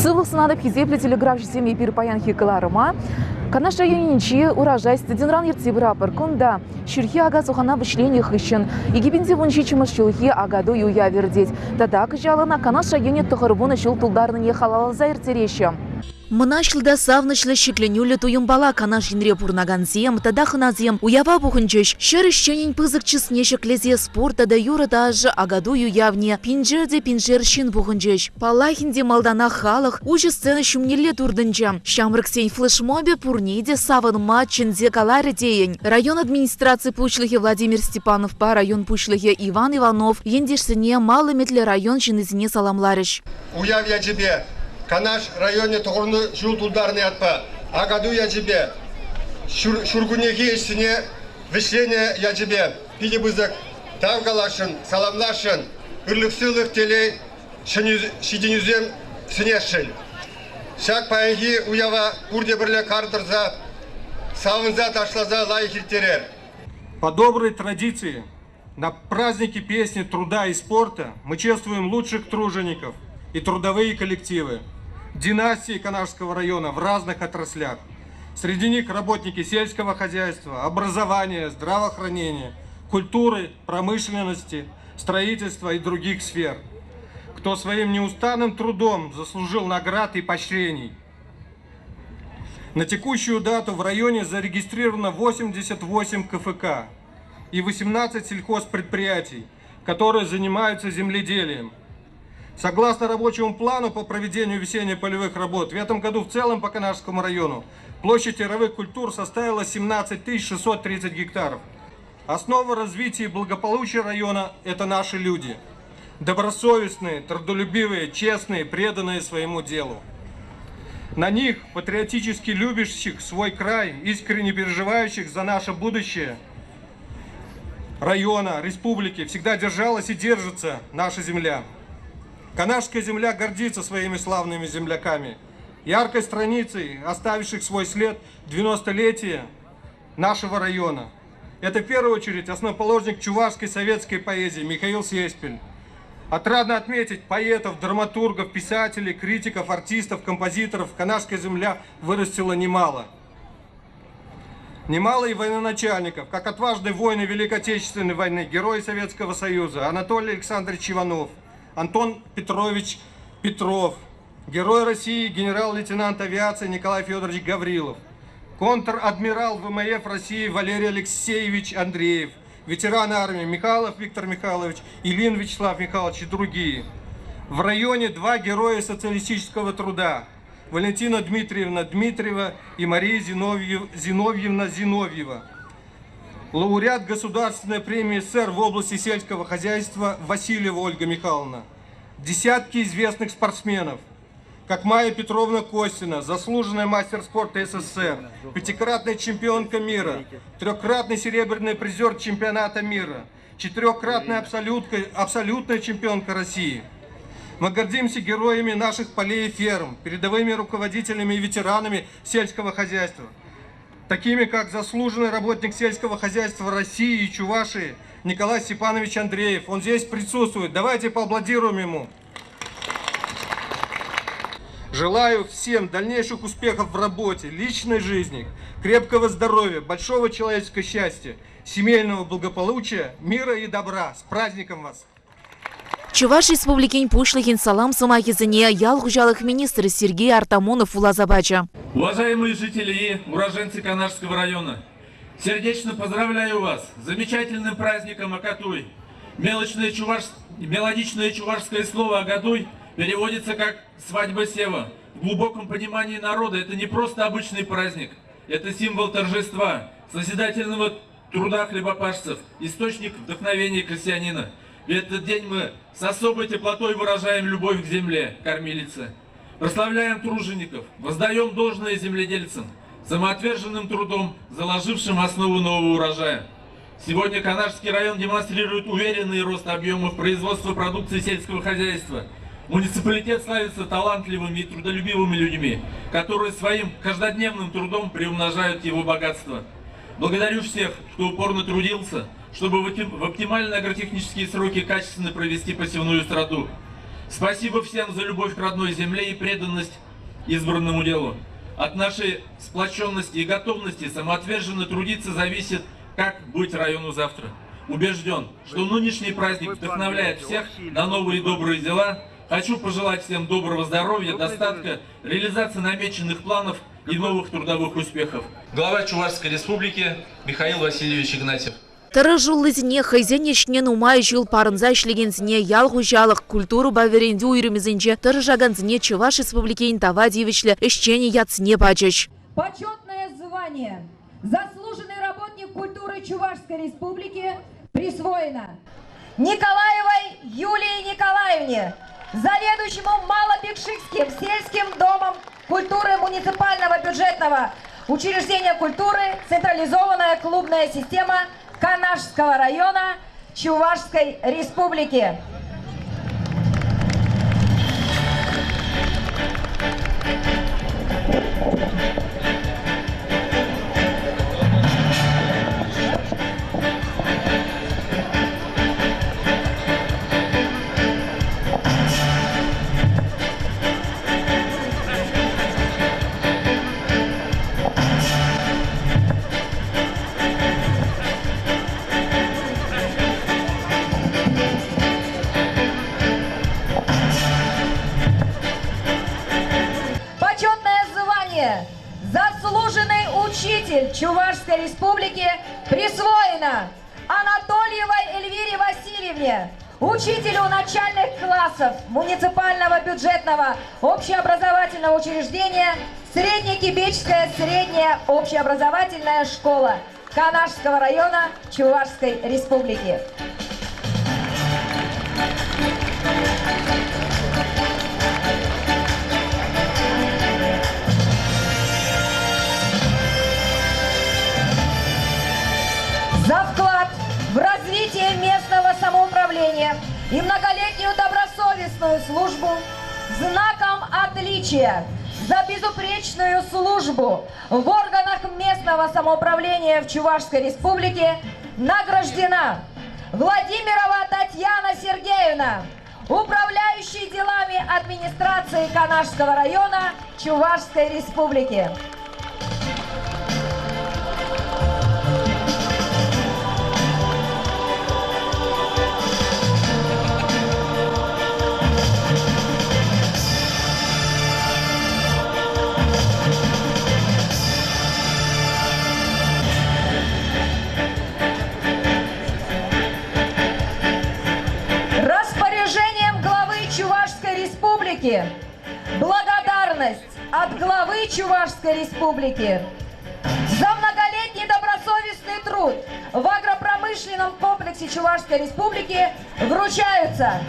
Сывлӑх сунатӑп, хисеплӗ телеграфҫӑсем, эпир паянхи кӑларӑма Канаш районӗнчи Урожай стадионран ертсе пыратпӑр. Кунта ҫурхи ака-сухана вӗҫленӗ хыҫҫӑн 2017 ҫулхи Акатуй уявӗ иртет. Тата кӑҫал ӑна Канаш районӗ 90 ҫул тултарнине халалласа ирттереҫҫӗ. Мӑнаҫлӑ та савӑнӑҫлӑ ҫӗкленӳллӗ туйӑмпала Канаш енре пурӑнакансем тата хӑнасем уява пухӑнчӗҫ. Ҫӗр ӗҫченӗн пысӑк чысне ҫӗклесе спорт тата юрӑ-ташӑ Акатуй уявне пиншер те пиншер ҫын пухӑнчӗҫ. Паллах ӗнтӗ, малтанах халӑх уҫӑ сцена ҫумнелле туртӑнчӗ. Ҫамрӑксен флешмобӗ пурне те савӑнма чӗнсе каларӗ тейӗн. Район администраци пуҫлӑхӗ Владимир Степановпа район пуҫлӑхӗ Иван Иванов ентешсене мал ӗмӗтлӗ район ҫыннисене саламларӗҫ. Уяв ячӗпе Канаш районӗ тӑхӑрнӑ ҫул тултарнӑ ятпа Акатуй ячӗпе ҫуркуннехи ӗҫсене вӗҫленӗ ячӗпе питӗ пысӑк тав каласшӑн, саламласшӑн, ырлӑх-сывлӑх, телей, ҫитӗнӳсем сӗнесшӗн. Ҫак паянхи уява пурте пӗрле кар тӑрса, савӑнса ташласа лайӑх ирттерер. По доброй традиции На празднике песни труда и спорта мы чествуем лучших тружеников и трудовые коллективы, династии Канашского района в разных отраслях. Среди них работники сельского хозяйства, образования, здравоохранения, культуры, промышленности, строительства и других сфер, кто своим неустанным трудом заслужил наград и поощрений. На текущую дату в районе зарегистрировано 88 КФК и 18 сельхозпредприятий, которые занимаются земледелием. Согласно рабочему плану по проведению весенне-полевых работ, в этом году в целом по Канашскому району площадь яровых культур составила 17 630 гектаров. Основа развития и благополучия района – это наши люди. Добросовестные, трудолюбивые, честные, преданные своему делу. На них, патриотически любящих свой край, искренне переживающих за наше будущее района, республики, всегда держалась и держится наша земля. Канашская земля гордится своими славными земляками, яркой страницей, оставивших свой след 90-летия нашего района. Это в первую очередь основоположник чувашской советской поэзии Михаил Сеспель. Отрадно отметить поэтов, драматургов, писателей, критиков, артистов, композиторов Канашская земля вырастила немало. Немало и военачальников, как отважные воины Великой Отечественной войны, герои Советского Союза Анатолий Александрович Иванов, Антон Петрович Петров, герой России генерал-лейтенант авиации Николай Федорович Гаврилов, контр-адмирал ВМФ России Валерий Алексеевич Андреев, ветераны армии Михайлов Виктор Михайлович, Ильин Вячеслав Михайлович и другие. В районе два героя социалистического труда – Валентина Дмитриевна Дмитриева и Мария Зиновьевна Зиновьева. Лауреат Государственной премии СССР в области сельского хозяйства Васильева Ольга Михайловна. Десятки известных спортсменов, как Майя Петровна Костина, заслуженная мастер спорта СССР, пятикратная чемпионка мира, трехкратный серебряный призер чемпионата мира, четырехкратная абсолютная чемпионка России. Мы гордимся героями наших полей и ферм, передовыми руководителями и ветеранами сельского хозяйства, такими как заслуженный работник сельского хозяйства России и Чувашии Николай Степанович Андреев. Он здесь присутствует. Давайте поаплодируем ему. Желаю всем дальнейших успехов в работе, личной жизни, крепкого здоровья, большого человеческого счастья, семейного благополучия, мира и добра. С праздником вас! Чӑваш Республикин Пуҫлӑхӗн салам сӑмахӗсене ял хуҫалӑх министрӗ Сергей Артамонов вуласа пачӗ. Уважаемые жители и уроженцы Канашского района, сердечно поздравляю вас с замечательным праздником Акатуй. Мелочное чуваш... Мелодичное чувашское слово «Акатуй» переводится как «свадьба Сева». В глубоком понимании народа это не просто обычный праздник, это символ торжества, созидательного труда хлебопашцев, источник вдохновения крестьянина. В этот день мы с особой теплотой выражаем любовь к земле, кормилице. Прославляем тружеников, воздаем должное земледельцам, самоотверженным трудом, заложившим основу нового урожая. Сегодня Канашский район демонстрирует уверенный рост объемов производства продукции сельского хозяйства. Муниципалитет славится талантливыми и трудолюбивыми людьми, которые своим каждодневным трудом приумножают его богатство. Благодарю всех, кто упорно трудился, чтобы в оптимальные агротехнические сроки качественно провести посевную страду. Спасибо всем за любовь к родной земле и преданность избранному делу. От нашей сплоченности и готовности самоотверженно трудиться зависит, как быть району завтра. Убежден, что нынешний праздник вдохновляет всех на новые добрые дела. Хочу пожелать всем доброго здоровья, достатка, реализации намеченных планов и новых трудовых успехов. Глава Чувашской Республики Михаил Васильевич Игнатьев. Тӑрӑшуллисене хӑйсен ӗҫне нумай ҫул парӑнса ӗҫлекенсене ял хуҫалӑх, культурӑпа вӗрентӳ уйрӑмӗсенче тӑрӑшакансене Чӑваш Республикин тава тивӗҫлӗ ӗҫченӗ ятсене пачӗҫ. Почетное звание «Заслуженный работник культуры Чувашской Республики» присвоено Николаевой Юлии Николаевне, заведующему Малопекшикским сельским домом культуры муниципального бюджетного учреждения культуры «Централизованная клубная система» Канашского района Чувашской Республики. Почетное звание «Заслуженный учитель Чувашской Республики» присвоено Анатольевой Эльвире Васильевне, учителю начальных классов муниципального бюджетного общеобразовательного учреждения Среднекибечская средняя общеобразовательная школа Канашского района Чувашской Республики. За вклад в развитие местного самоуправления и многолетнюю добросовестную службу знаком отличия за безупречную службу в органах местного самоуправления в Чувашской Республике награждена Владимирова Татьяна Сергеевна, управляющий делами администрации Канашского района Чувашской Республики. Распоряжением главы Чувашской Республики благодарность от главы Чувашской Республики за многолетний добросовестный труд в агропромышленном комплексе Чувашской Республики вручаются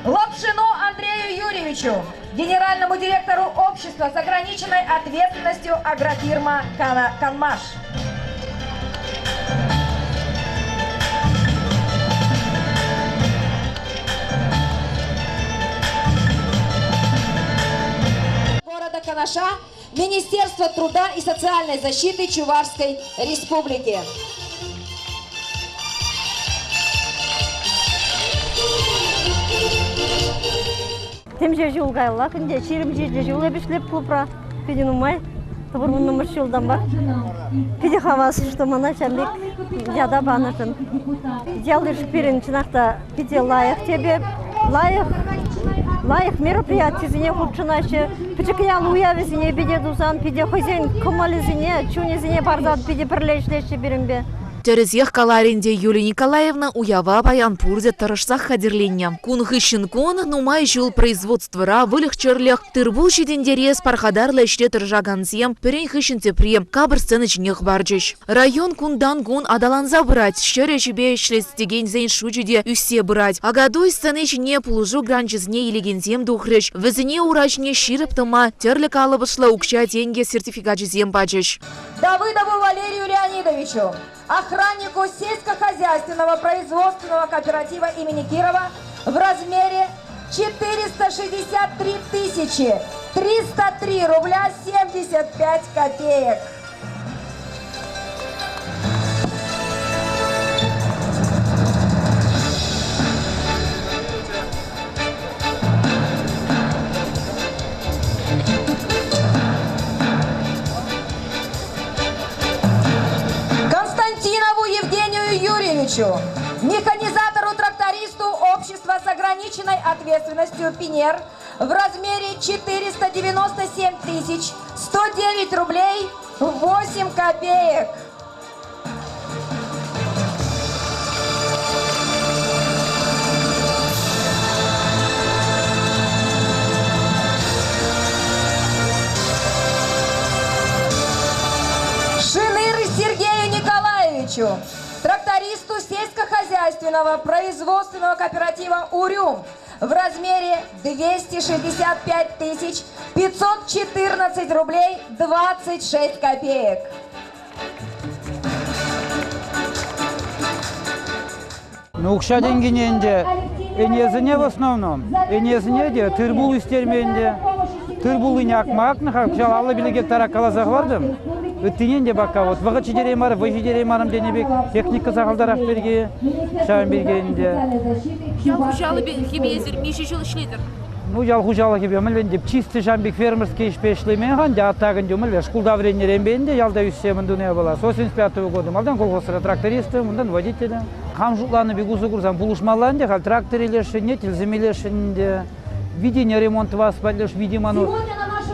Лапшину Андрею Юрьевичу, генеральному директору общества с ограниченной ответственностью агрофирма «Канмаш». Города Канаша Министерства труда и социальной защиты Чувашской Республики. Темиҫе ҫул каяллах ӗнтӗ, 27 ҫул эп ӗҫлеп клубра. Питӗ нумай, тӑхӑрвуннӑмӗш ҫултанпа. Питӗ хавас, что мана ҫав пек ята панӑшӑн. Ялти пирӗн чӑнах та питӗ лайӑх тепе, лайӑх лайӑх мероприятисене хутшӑнаҫҫӗ. Пӗчӗк ял уявӗсене питӗ тусан, питӗ хӑйсен кӑмӑлӗсене, чунӗсене парса питӗ пӗрле ӗҫлеҫҫӗ пирӗнпе. Тӗрӗсех каларӗ ӗнтӗ Юлия Николаевна, уява паян пурте тӑрӑшсах хатӗрленнӗ. Кун хыҫҫӑн кун нумай ҫул производствӑра выльӑх-чӗрлӗх, тыр-пул ҫитӗнтерес пархатарлӑ ӗҫре тӑрӑшакансем пӗрин хыҫҫӑн тепри капӑр сцена ҫине хӑпарчӗҫ. Район кунтан-кун аталанса пырать, ҫӗр ӗҫӗпе ӗҫлес текенсен шучӗ те ӳссе пырать. Акатуй сцени ҫине пулӑшу гранчӗсене илекенсем тухрӗҫ. Вӗсене ура ҫине ҫирӗп тӑма тӗрлӗ калӑпӑшлӑ укҫа-тенкӗ сертификачӗсем пачӗҫ. Давыдову Валерию Леонидовичу, охраннику сельскохозяйственного производственного кооператива имени Кирова в размере 463 тысячи 303 рубля 75 копеек. Васильевичу, механизатору-трактористу общества с ограниченной ответственностью «Пинер» в размере 497 тысяч 109 рублей 8 копеек. Шиныр Сергею Николаевичу, трактористу сельскохозяйственного производственного кооператива «Урюм» в размере 265 тысяч 514 рублей 26 копеек. Ну, укҫа-тенкине ӗнтӗ ӗнесене в основном, ӗнесене те тыр-пул ӳстерме ӗнтӗ. Тыр-пуллине акма акнӑ-ха, кӑҫал 55 гектара каласа хӑвартӑм. Ыттине ӗнтӗ пока вот вӑхӑт ҫитереймарӑм, вӑй ҫитереймарӑм тенӗ пек техника сахалтарах пирки, ҫавӑн пирки ӗнтӗ. Ял хуҫалӑхӗпе эсир миҫе ҫул ӗҫлетӗр? Ну, ял хуҫалӑхӗпе мӗнле ӗнтӗ чисто ҫавӑн пек фермерский ӗҫпе ӗҫлемен-ха ӗнтӗ, а так ӗнтӗ мӗнле шкулта вӗреннӗренпе ӗнтӗ ялта ӳссе мӗн туни япала. С 85 года малтан колхозра трактористом, унтан водителем. Хам шутланӑ пек усӑ курсан пулӑшмалла ӗнтӗ, халь трактор илесшӗн, не тӗлсем илесшӗн ӗнтӗ. Витене ремонт тӑвас патне видимо, ну,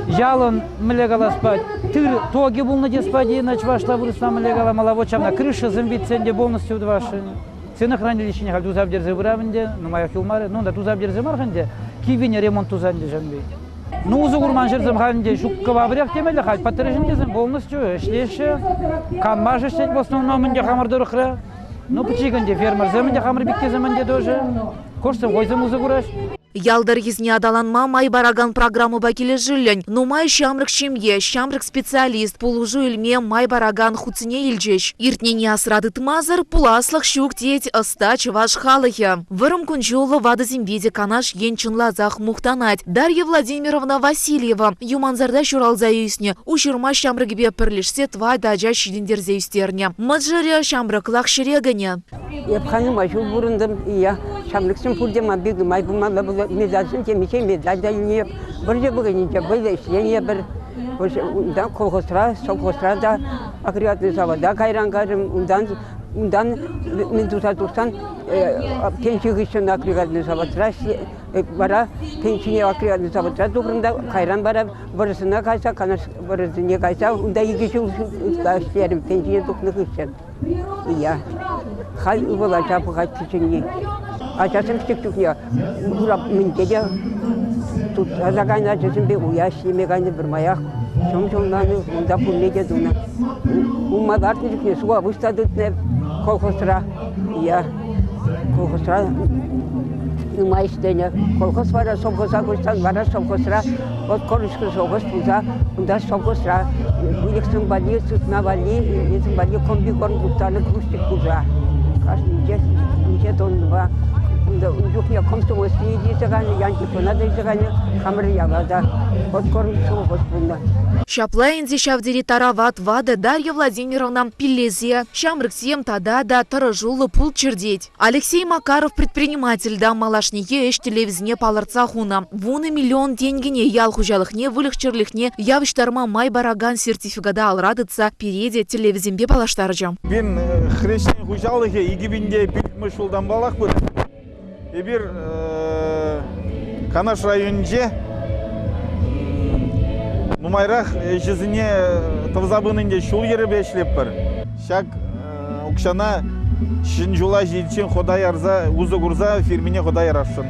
ялӑн, мӗнле калас пать, тыр токи пулнӑ тес патина, чӑвашла вырӑсла мӗнле каламалла, вот ҫавна крышӑсем витсен те полностью тӑвасшӑн. Ценохранилищине халь туса пӗтерсе пырам ӗнтӗ, нумаях юлмарӗ. Ну, унта туса пӗтерсе мар-ха ӗнтӗ, киввине ремонт туса ӗнтӗ ҫавӑн пек. Ну, усӑ курман ҫӗрсем халь ӗнтӗ ҫуккӑпа пӗрех темелле, халь патрешӗн тесен полностью ӗҫлеҫҫӗ. Канмаш ӗҫлет в основном ӗнтӗ хамӑр тӑрӑхра. Ну, пӗчӗк ӗнтӗ фермерсем ӗнтӗ хамӑр пеккисем ӗнтӗ тоже. Кошсем хӑйсем усӑ кураҫ. Ял тӑрӑхӗсене аталанма май паракан программӑпа килӗшӳллӗн нумай ҫамрӑк ҫемье, ҫамрӑк специалист пулӑшу илме май паракан хутсене илчӗҫ. Иртнине асра тытмасӑр пуласлӑх ҫук тет ӑста чӑваш халӑхӗ. Вӑрӑм кун-ҫуллӑ ватӑсемпе те Канаш ен чӑнласах мухтанать. Дарья Владимировна Васильева Юмансарта ҫуралса ӳснӗ, Уҫырма ҫамрӑкӗпе пӗрлешсе тӑватӑ ача ҫитӗнтерсе ӳстернӗ. Мӑшӑрӗ ҫамрӑклах ҫӗре кӗнӗ. Эп ха нумай ҫул пурӑнтӑм. Ия, ҫамрӑксем пурте ман пек нумай пулмалла пулать. Медальсем темиҫе медаль та илнӗ эп. Вӑрҫӑ вӑхӑтӗнче вӑйлӑ ӗҫленӗ эпир. Унтан колхозра, совхозра та агрегатный завода кайран кайрӑм. Унтан, унтан мӗн туса тухсан пенси хыҫҫӑн агрегатный заводра вара пенсине агрегатный заводра тухрӑм та кайран вара вӑрҫӑна кайса, Канаш вӑрҫине кайса унта икӗ ҫул ытла ӗҫлерӗм пенсине тухнӑ хыҫҫӑн. Ия. Халь ывӑл ача пӑхать кӗҫӗнни. Ачасем пӗчӗк чухне урап мӗнпе те тутса кайнӑ ачасемпе уя ӗҫлеме кайнӑ пӗрмаях ҫӑм ҫӑмланӑ, унта пурне те тунӑ. Умма лартнӑ чухне суха пуҫ та тытнӑ колхозра. Ия. Колхозра нумай ӗҫленӗ. Колхоз вара совхоза куҫсан вара совхозра вот корочка совхоз пулса унта совхозра выльӑхсем валли, сысна валли, ӗнесем валли комбикорм пуҫтарнӑ грузчик пулса. Кашнинчех инҫе тоннӑпа унта ун чухне комсомольские те илсе кайнӑ, Янтикӑна та илсе кайнӑ, хамӑр яла та откорм совхоз пулнӑ. Ҫапла ӗнтӗ ҫав тери тарават ватӑ Дарья Владимировна пиллесе ҫамрӑксем тата та тӑрӑшуллӑ пулччӑр тет. Алексей Макаров предприниматель та малашнехи ӗҫ тӗллевӗсене палӑртса хунӑ. 10 миллион тенкӗне ял хуҫалӑхне выльӑх-чӗрлӗхне явӑҫтарма май паракан сертификата алра тытса пире те тӗллевӗсемпе паллаштарчӗ. Пирӗн хресчен хуҫалӑхӗ 2005 ҫултанпалах пырать. Эпир Канаш районӗнче нумайрах ӗҫӗсене тӑвса пынинче ҫул-йӗрӗпе ӗҫлетпӗр. Ҫак укҫана ҫӗн ҫула ҫитиччен хута ярса, усӑ курса фирмине хута ярасшӑн.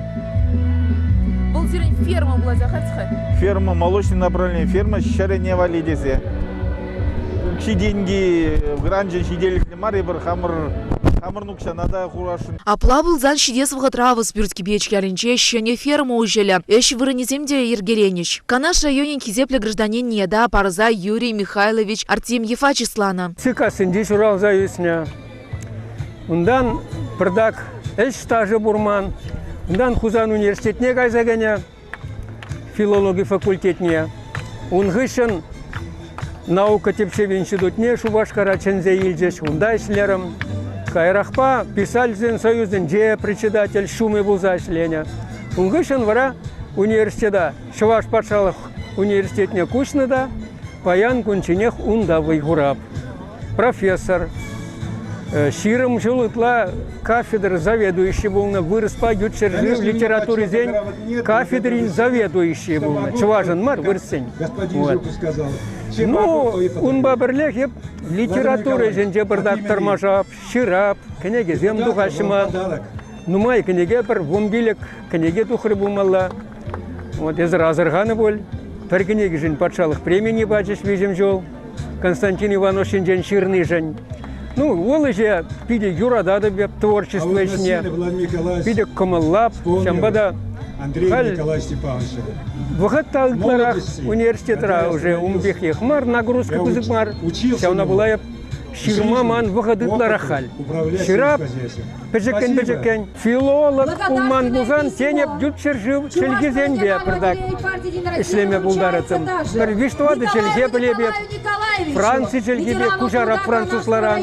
Вӑл сирӗн ферма пулать ахать-ха? Ферма, молочный направление ферма ҫӗрӗне валли тесе. Укҫи-тенки гранчӗ ҫителӗклӗ мар, эпир хамӑр хамӑрӑн укҫана та хурасшӑн. Апла пулсан ҫитес вӑхӑтра Авӑспӳрт Кипеч ялӗнче ҫӗнӗ ферма уҫӑлӗ, ӗҫ вырӑнӗсем те йӗркеленӗҫ. Канаш районӗн хисеплӗ гражданинне та парса Юрий Михайлович Артемьева чысланӑ. Цикассинче ҫуралса ӳснӗ. Унтан пӗртак ӗҫ стажӗ пур ман. Унтан Хусан университетне кайса кӗнӗ, филологи факультетне. Ун хыҫҫӑн наука тӗпчев институтне Шупашкара чӗнсе илчӗҫ, унта ӗҫлерӗм. Каярахпа Писательсен союзӗнче председатель ҫумӗ пулса ӗҫленӗ. Ун хыҫҫӑн вара университета Чӑваш патшалӑх университетне куҫнӑ та паян кунчченех унта вӑй хурап. Профессор. 20 ҫул ытла кафедра заведующи пулнӑ, вырӑспа ют ҫӗршыв литературисен кафедрин заведующийӗ пулнӑ. Чӑвашӑн мар, вырӑссен. Вот. Ну, унпа пӗрлех эп литература ӗҫӗнче пӑртак тӑрмашап, ҫырап, кӗнекесем тухаҫҫӗ ман. Нумай кӗнеке, пӗр 15 кӗнеке тухрӗ пулмалла. Вот эсӗр асӑрханӑ пуль, пӗр кӗнекешӗн патшалӑх премине пачӗҫ виҫӗм ҫул Константин Иванов ҫинчен ҫырнишӗн. Ну, вӑл ӗҫе питӗ юрататӑп эп творчество ӗҫне. Питӗ кӑмӑллап. Ҫавӑнпа та халь вӑхӑт та ытларах университетра уже ун пекех мар, нагрузка пысӑк мар. Ҫавна пула эп ҫырма ман вӑхӑт ытларах халь. Ҫырап, пӗчӗккӗн-пӗчӗккӗн. Филолог пулман пулсан, тен, эп ют ҫӗршыв чӗлхисемпе пӗртак ӗҫлеме пултарӑттӑм. Пӗр виҫ-тӑватӑ чӗлхе пӗлеп эп. Франци чӗлхипе куҫарап французларан,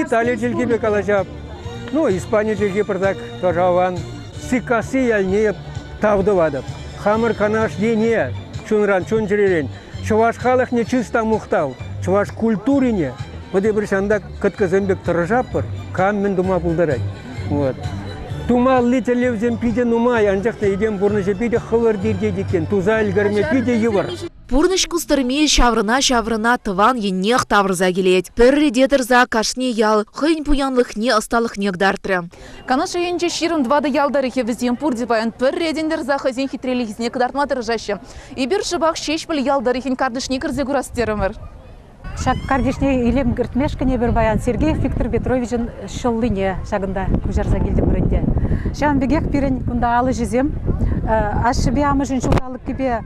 Итали чӗлхипе калаҫап. Ну, Испани чӗлхи пӗртак тоже аван. Сиккасси ялне эп тав тӑватӑп. Хамӑр Канаш ене чунран, чун-чӗререн чӑваш халӑхне чыс та мухтав, чӑваш культурине вӑт эпир ҫанта кӑткӑсем пек тӑрӑшатпӑр, кам мӗн тума пултарать. Вот. Тумалли тӗллевсем питӗ нумай, анчах та этем пурнӑҫӗ питӗ хӑвӑрт иртет иккен, туса ӗлкӗрме питӗ йывӑр. Пурнӑҫ кустӑрми ҫаврӑна-ҫаврӑна тӑван еннех тавӑрса килет. Пӗр рете тӑрса кашни ял хӑйӗн пуянлӑхне, ӑсталӑхне кӑтартрӗ. Канаш районӗнче 24 ял тӑрӑхӗ вӗсем пурте паян пӗр ретӗн тӑрса хӑйсен хитрелӗхӗсене кӑтартма тӑрӑшаҫҫӗ. Эпир шӑпах Ҫеҫпӗл ял тӑрӑхӗн картишне кӗрсе курас терӗмӗр. Ҫак картишне илем кӗртмешкӗн эпир паян Сергеев Виктор Петровичӑн ҫӑллине ҫакӑнта куҫарса килтӗмӗр ӗнтӗ. Ҫавӑн пекех пирӗн кунта ал ӗҫӗсем ашшӗпе амӑшӗн ҫулталӑккипе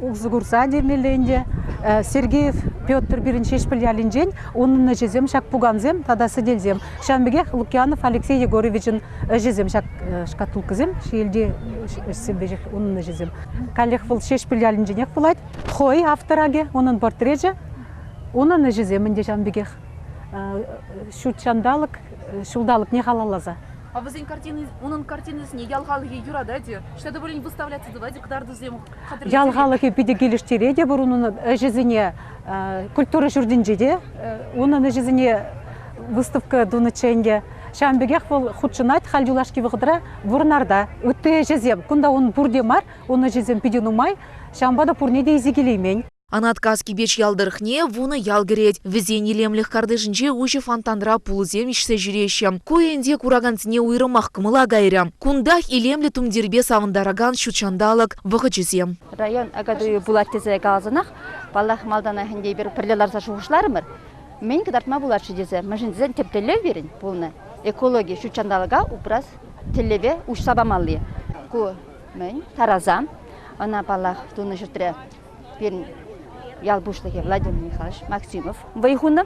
усӑ курса темелле ӗнтӗ. Сергеев Петр пирӗн Ҫеҫпӗл ялӗнчен, унӑн ӗҫӗсем ҫак пукансем тата сӗтелсем. Ҫавӑн пекех Лукьянов Алексей Егоровичӑн ӗҫӗсем ҫак шкатулкӑсем, ҫиелти ӗҫсем веҫех унӑн ӗҫӗсем. Каллех вӑл Ҫеҫпӗл ялӗнченех пулать. Хӑй авторакӗ, унӑн портречӗ, унӑн ӗҫӗсем ӗнтӗ ҫавӑн пекех ҫут ҫанталӑк ҫулталӑкне халалласа. А вӗсен картини, унӑн картинисене ял халӑхӗ юратать-и? Ӑҫта та пулин выставляться тӑвать-и кӑтартусем хатӗрлесе? Ял халӑхӗ питӗ килӗштерет те пур унӑн ӗҫӗсене. Культура ҫуртӗнче те унӑн ӗҫӗсене выставка тунӑччӗ ӗнтӗ. Ҫавӑн пекех вӑл хутшӑнать халь юлашки вӑхӑтра Вӑрнарта. Ытти ӗҫӗсем кунта ун пурте мар, ун ӗҫӗсем питӗ нумай, ҫавӑнпа та пурне те илсе килеймен. Анаткас Кипеч ял тӑрӑхне вунӑ ял кӗрет. Вӗсен илемлӗх картишӗнче уҫӑ фонтанра пулӑсем ишсе ҫӳреҫҫӗ. Ку ӗнтӗ куракансене уйрӑмах кӑмӑла кайрӗ. Кунтах илемлӗ тумтирпе савӑнтаракан ҫут ҫанталӑк вӑхӑчӗсем. Район Акатуйӗ пулать тесе каласанах, паллах, малтанах ӗнтӗ эпир пӗрле ларса шухӑшларӑмӑр, мӗн кӑтартма пулать-ши тесе. Мӗншӗн тесен тӗп тӗллев пирӗн пулнӑ экологи, ҫут ҫанталӑка упрас тӗллеве уҫса памалли. Ку мӗн тараса. Ӑна, паллах, тунӑ ҫӗртре пирӗн ял пуҫлӑхӗ Владимир Михайлович Максимов вӑй хунӑ.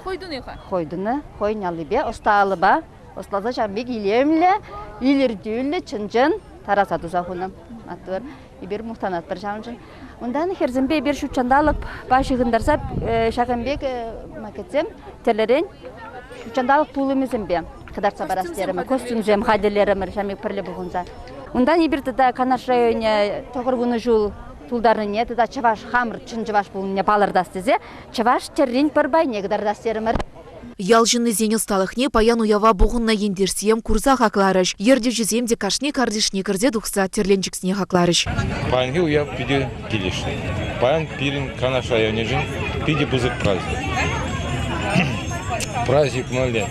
Хӑй тунӑ-ха? Хӑй тунӑ, хӑйӗн аллипе, ӑста алӑпа ӑсласа ҫавӑн пек илемлӗ, илӗртӳллӗ, чӑн-чӑн тараса туса хунӑ. Маттур. Эпир мухтанатпӑр ҫавӑншӑн. Унтан хӗрсемпе эпир ҫут ҫанталӑкпа ҫыхӑнтарса ҫакӑн пек макетсем тӗрлӗрен ҫут ҫанталӑк пулӑмӗсемпе кӑтартса парас терӗмӗр. Костюмсем хатӗрлерӗмӗр ҫавӑн пек пӗрле пухӑнса. Унтан эпир тата Канаш районӗ 90 ҫул тултарнине тата чӑваш хамӑр чӑн чӑваш пулнине палӑртас тесе чӑваш тӗррин пӗр пайне кӑтартас терӗмӗр. Ял ҫыннисен ӑсталӑхне паян уява пухӑннӑ ентешсем курса хакларӗҫ. Ертӳҫӗсем те кашни картишне кӗрсе тухса тӗрленчӗксене хакларӗҫ. Паянхи уяв питӗ килӗшнӗ. Паян пирӗн Канаш районӗшӗн питӗ пысӑк праздник. Праздник мӗнле?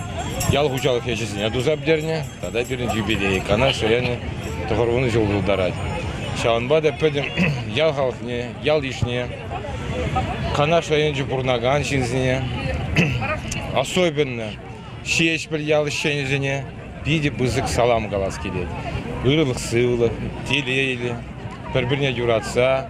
Ял хуҫалӑх ӗҫӗсене туса пӗтернӗ тата пирӗн юбилей Канаш районӗ 90 ҫул тултарать. Ҫавӑнпа та пӗтӗм ял халӑхне, ял-йышне, Канаш районӗнче пурӑнакан ҫынсене, особенно Ҫеҫпӗл ял ӗҫченӗсене питӗ пысӑк салам калас килет. Ырӑлӑх-сывлӑх, телейлӗ, пӗр-пӗрне юратса,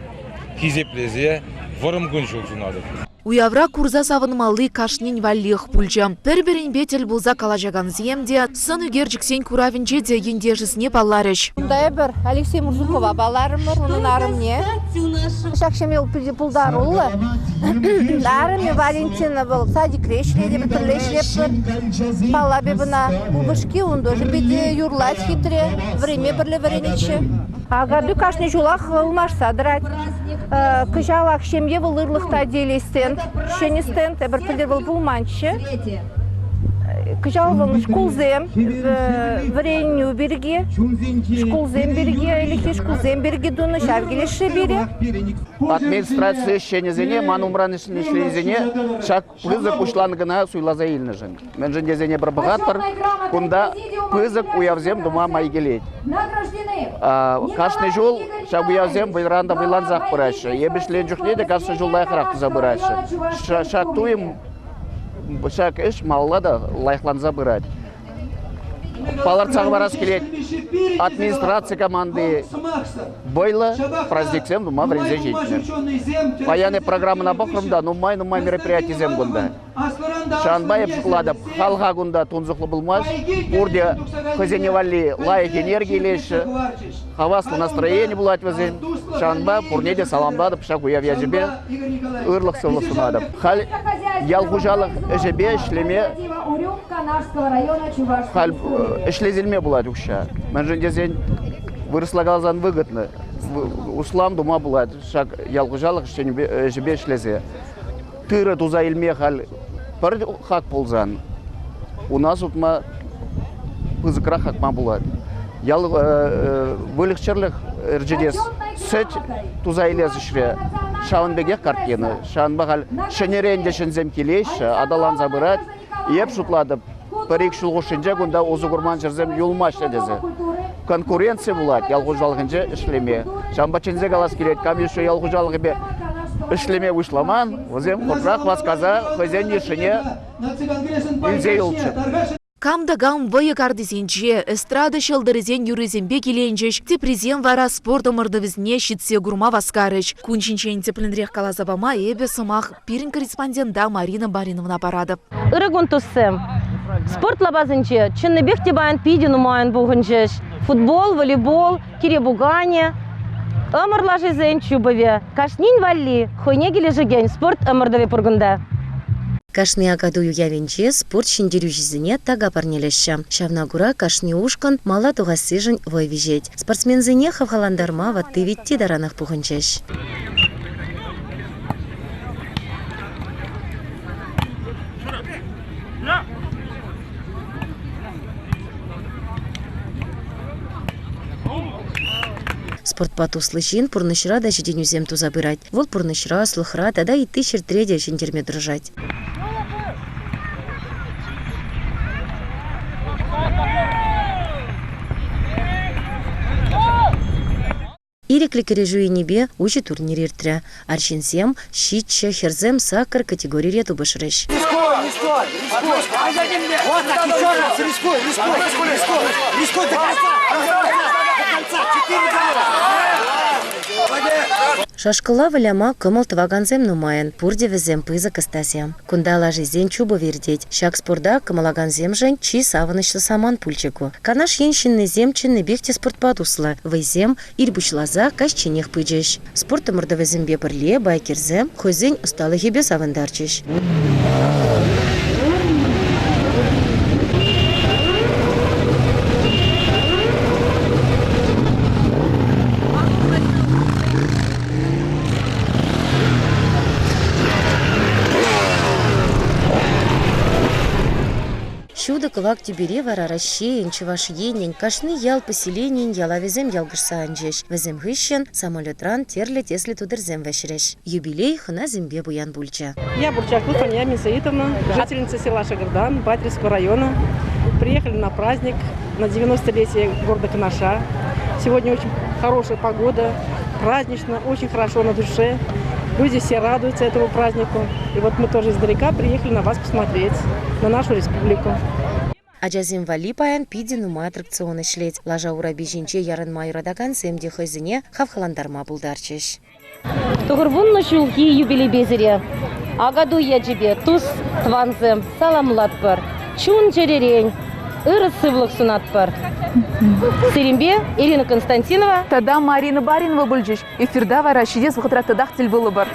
хисеплесе вӑрӑм кун-ҫул сунатӑп. Уявра курса савӑнмалли кашнин валлиех пулчӗ. Пӗр-пӗринпе тӗл пулса калаҫакансем те, сӑн ӳкерчӗксен куравӗнче те ентешӗсене палларӗҫ. Кунта эпир Алексей Мурзукова палларӑмӑр, унӑн арӑмне. Ҫак ҫемье питӗ пултаруллӑ. Арӑмӗ Валентина вӑл садикре ӗҫлет, эпир пӗрле ӗҫлетпӗр. Паллап эп ӑна. Упӑшки ун тоже питӗ юрлать хитре, вӗренме пӗрле вӗренетчӗ. Акатуй кашни ҫулах ылмашса тӑрать. Кӑҫал ак ҫемье вӑл ырлӑх та телей стенд, ҫӗнӗ стенд. Эпир пӗлтӗр вӑл пулманччӗ. Кӑҫал вӑл шкулсем вӗренӳ пирки, шкулсем пирки, ӗлӗкхи шкулсем пирки тунӑ, ҫав килӗшрӗ пире. Администраци ӗҫченӗсене, ман умран ӗҫленисене ҫак пысӑк уҫланкӑна суйласа илнӗшӗн. Мӗншӗн тесен эпир пӑхатпӑр, кунта пысӑк уявсем тума май килет. Кашни ҫул ҫак уявсем вӑйран та вӑйлансах пыраҫҫӗ. Эпӗ ӗҫленӗ чухне те кашни ҫул лайӑхрах туса пыраҫҫӗ. Ҫак туйӑм, ҫак ӗҫ малалла та лайӑхланса пырать. Палӑртса хӑварас килет, администраци команди вӑйлӑ праздниксем тума вӗренсе ҫитнӗ. Паян эп программӑна пӑхрӑм та нумай-нумай мероприятисем кунта. Ҫавӑнпа эп шутлатӑп, халӑха кунта тунсӑхлӑ пулмасть, пурте хӑйсене валли лайӑх энерги илеҫҫӗ, хаваслӑ настроени пулать вӗсен. Ҫавӑнпа пурне те саламлатӑп ҫак уяв ячӗпе, ырлӑх-сывлӑх сунатӑп. Халь ял хуҫалӑх ӗҫӗпе ӗҫлеме халь ӗҫлесе илме пулать укҫа. Мӗншӗн тесен вырӑсла каласан выгодно. Услам тума пулать ҫак ял хуҫалӑх ӗҫӗпе ӗҫлесе. Тырӑ туса илме халь пӗр хак пулсан, уна сутма пысӑкрах хакма пулать. Ял выльӑх-чӗрлӗх ӗрчетес, сӗт туса илес ӗҫре ҫавӑн пекех картина. Ҫавӑнпа халь ҫӗнӗрен те ҫынсем килеҫҫӗ, аталанса пырать. Эп шутлатӑп, пӗр-ик ҫул хушшинче кунта усӑ курман ҫӗрсем юлмаҫҫӗ тесе. Конкуренци пулать ял хуҫалӑхӗнче ӗҫлеме. Ҫавӑнпа чӗнсе калас килет, кам еще ял хуҫалӑхӗпе ӗҫлеме пуҫламан, вӗсем хӑвӑртрах васкаса хӑйсен йышшине илсе юлччӑр. Кам та кам вӑйӑ картисенче, эстрада ҫӑлтӑрӗсен юррисемпе киленчӗҫ, теприсем вара спорт ӑмӑртӑвӗсене ҫитсе курма васкарӗҫ. Кун ҫинчен тӗплӗнрех каласа пама эпӗ сӑмах пирӗн корреспондента Марина Бариновна паратӑп. Ырӑ кун, туссем! Спорт лапасӗнче чӑннипех те паян питӗ нумайӑн пухӑнчӗҫ. Футбол, волейбол, кире пуканӗ, ӑмӑр лашисен чупӑвӗ. Кашнин валли хӑйне килӗшекен спорт ӑмӑртӑвӗ пур кунта. Кашни Акатуй уявӗнче спорт ҫӗнтерӳҫисене така парнелеҫҫӗ. Ҫавна кура кашни ушкӑн мала тухассишӗн вӑй виҫет. Спортсменсене хавхалантарма ватти-витти таранах пухӑнчӗҫ. Спортпа туслӑ ҫын пурнӑҫра та ҫитӗнӳсем туса пырать. Вӑл пурнӑҫра, ӑслӑхра тата ытти ҫӗртре те ҫӗнтерме тӑрӑшать. Ирӗклӗ кӗрешӳ енӗпе уҫӑ турнир иртрӗ. Арҫынсем ҫиччӗ, хӗрсем сакӑр категорире тупӑшрӗҫ. Шашкӑлла выляма кӑмӑл тӑвакансем нумайӑн. Пурте вӗсем пысӑк ӑстасем. Кунта лашисен чупӑвӗ иртет. Ҫак спорта кӑмӑллакансемшӗн чи савӑнӑҫлӑ самант пулчӗ ку. Канаш ен ҫыннисем чӑннипех те спортпа туслӑ. Вӑйсем ир пуҫласа каҫченех пычӗҫ. Спорт ӑмӑртӑвӗсемпе пӗрле байкерсем хӑйсен ӑсталӑхӗпе савӑнтарчӗҫ. Ҫутӑ кӑвак тӳпере вара Раҫҫейӗн, Чӑваш Енӗн, кашни ял поселенийӗн ялавӗсем ялкӑшса анчӗҫ. Вӗсем хыҫҫӑн самолетран тӗрлӗ тӗслӗ тутӑрсем вӗҫрӗҫ. Юбилей хӑнасемпе пуян пулчӗ. Я Бурчакова Фания Мисаитовна, жительница села Шагырдан, Батыревского района. Приехали на праздник на 90-летие города Канаша. Сегодня очень хорошая погода, празднично, очень хорошо на душе. Люди все радуются этому празднику. И вот мы тоже издалека приехали на вас посмотреть, на нашу республику. Ачасем валли паян питӗ нумай аттракцион ӗҫлет. Лаша урапи ҫинче ярӑнма юратакансем те хӑйсене хавхалантарма пултарчӗҫ. Тӑхӑрвуннӑ ҫулхи юбилейпе сире Акатуй ячӗпе тус тӑвансем саламлатпӑр. Чун-чӗререн ырӑ сывлӑх сунатпӑр. Сирӗнпе Ирина Константинова тата Марина Баринова пулчӗҫ. Эфирта вара ҫитес вӑхӑтра татах тӗл пулӑпӑр.